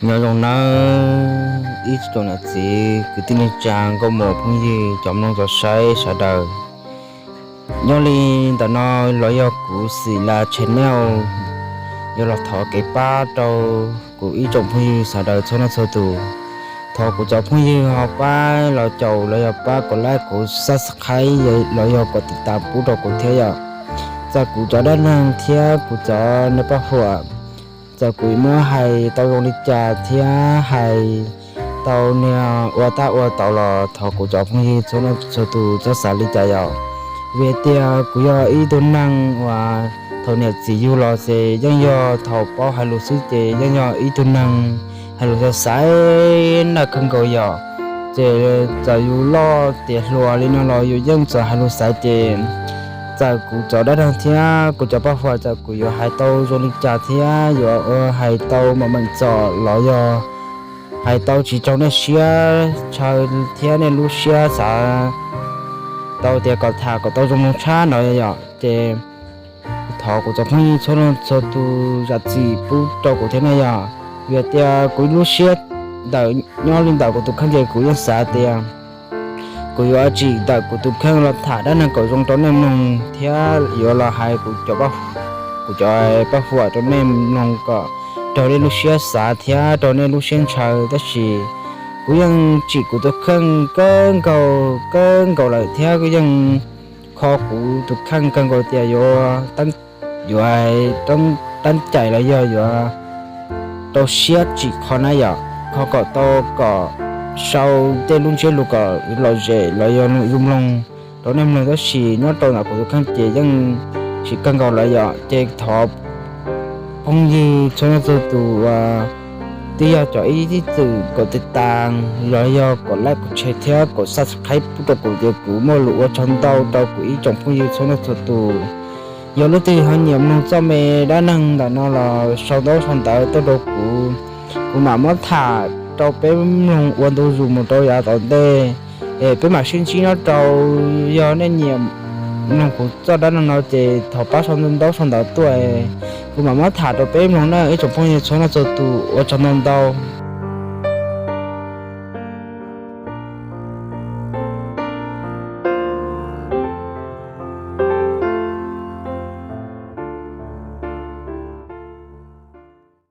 Nyob zoo nawb ib tsoom niam txiv kwv tij neej tsa nkauj muam phooj ywg cov mloog cov saib sawv daws. Nyob li ntawm no los yog kuv Xim Las channel, yuav los thov kev pab rau kuv ib tsoom phooj ywg sawv daws txhua leej txhua tus. Thov kuv cov phooj ywg ho pab los caum los yog pab kom like, kom subscribe los yog kom tiv tas pub rau kuv thiab yom. Txawm kuv cov dab neeg thiab kuv cov niag paj huam, txawm kuv muab hais tau zoo li cas thiab hais tau niag ua tab ua tau los thov kuv cov phooj ywg txhua leej txhua tus txhob xav li cas yom. Vim tias kuv yog ib tug neeg uas thaum niam txiv yug los ces yeej yog thaum paub hais lus xwb ces yeej yog ib tug neeg hais lus xaiv xaiv na kawg nkaus yom. Ces txawm yus loj tiav hluas li no los yus yeej txawm hais lus xaiv ces txawm kuv cov dab neeg thiab kuv cov paj huam txawm kuv yuav hais tau zoo li cas thiab yuav hais tau meem meem txom los yog hais tau tsis raug nej siab ntshaw thiab nej lub siab xav tau tias kom tham kom tau zoo mloog tshaj no yom ces thov kuv cov phooj ywg txhua leej txhua tus zam txim pub rau kuv thiab na yom. Vim tias kuv lub siab ntawm nyob li ntawm kuv tus kheej ces kuv yeej xav tias kuv yuav tsim ntawm kuv tus kheej los tham dab neeg kom zoo rau nej mloog thiab yuav los hais kuv cov, kuv cov paj huam rau nej mloog kom raug nej lub siab xav thiab raug nej lub siab ntshaw. Tab sis kuv yeej tsim kuv tus kheej kawg nkaus kawg nkaus lawm thiab kuv yeej kho kuv tus kheej kawg nkaus tias yuav, yuav teeb cai los yog yuav rau siab tsim kho na yom, kho kom tau kom sau tej lub ntsiab lus kom lom zem los yog zoo mloog rau nej mloog. Tab sis nyob rau ntawm kuv tus kheej ces yeej tsis kawg nkaus lawm yom. Ces thov phooj ywg txhua leej txhua tus uas twb yog cov ib txwm kom tiv tas los yog kom like, kom share thiab kom subscribe pub rau kuv ces kuv muaj lus ua tsaug ntau rau kuv ib tsoom phooj ywg txhua leej txhua tus. Yog leej twg ho nyiam mloog txoj me dab neeg ntawm no los sau ntaub sau ntawv tuaj rau kuv, kuv mam muab tham rau peb mloog ua ntu zus mus rau yav tom ntej. Es peb mam sib ntsib nyob rau, yog nej nyiam mloog kuv txoj dab neeg no ces thov pab sau ntaub sau ntawv tuaj, kuv mam muab tham rau peb mloog na ib tsoom phooj ywg txhua leej txhua tus. Ua tsaug ntau ntau.